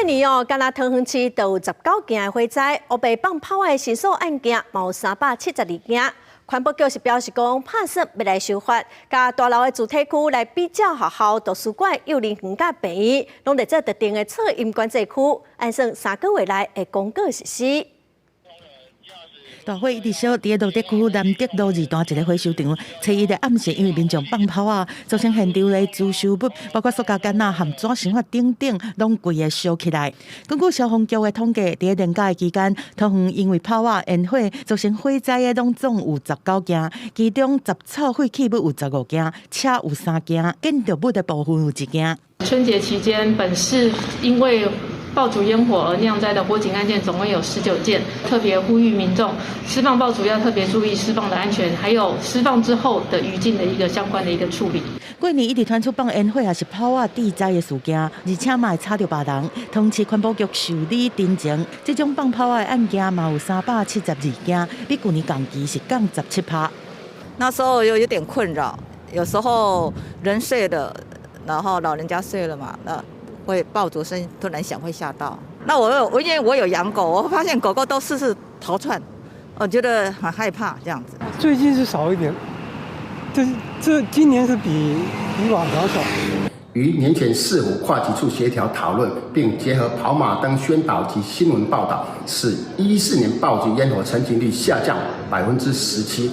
年哦，干焦桃園市就有19件的火災，烏白放炮的申訴案件嘛有372件。環保局是表示講，拍算欲來修法，共大樓的住宅區來比照學校、圖書館、幼兒園佮病院，攏列做特定的噪音管制區，按算3個月內會公告實施。大火一直燒，佇蘆竹區南德路二段一个火燒場，初一的暗時因為民眾放炮仔，造成現場的貳修物，包括塑膠桿仔和紙箱仔等等，攏規个燒起來。根據消防局的統計，佇年假的期間，桃園因為炮仔煙火造成火災的，攏總有十九件，其中雜草廢棄物有15件，車有三件，建築物的部分有一件。春節期間，本市因為爆竹煙火而釀災的火警案件總共有19件，特別呼籲民眾施放爆竹要特別注意施放的安全，還有施放之後的餘燼的一個相關的一個處理。過年一直傳出放煙火抑是炮仔致災的事件，而且嘛會吵著別人。桃園市環保局受理陳情，這種放炮仔的案件嘛有372件，比舊年同期是降17趴。那時候又有點困擾，有時候人睡了，然後老人家睡了嘛，那會爆竹聲突然響，會嚇到。那我有，因為我有養狗，我發現狗狗都四處逃竄，我覺得很害怕這樣子。最近是少一點，這今年是比以往較少。於年前市府跨局處協調討論，並結合跑馬燈宣導及新聞報導，使14年爆竹煙火陳情率下降17%。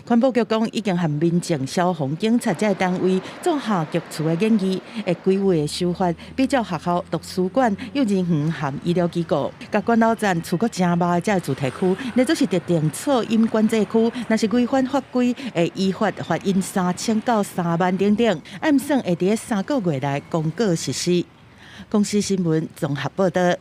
環保局講，已經和民政、消防、警察這个單位做下局處的研議，會規劃修法，比照學校、圖書館、幼兒園和醫療機構，共管老站厝閣誠密的這个住宅區，列做是特定噪音管制區，若是違反法規，會依法罰鈞3000到3萬等等。按算會佇三個月內公告實施。公視新聞綜合報導。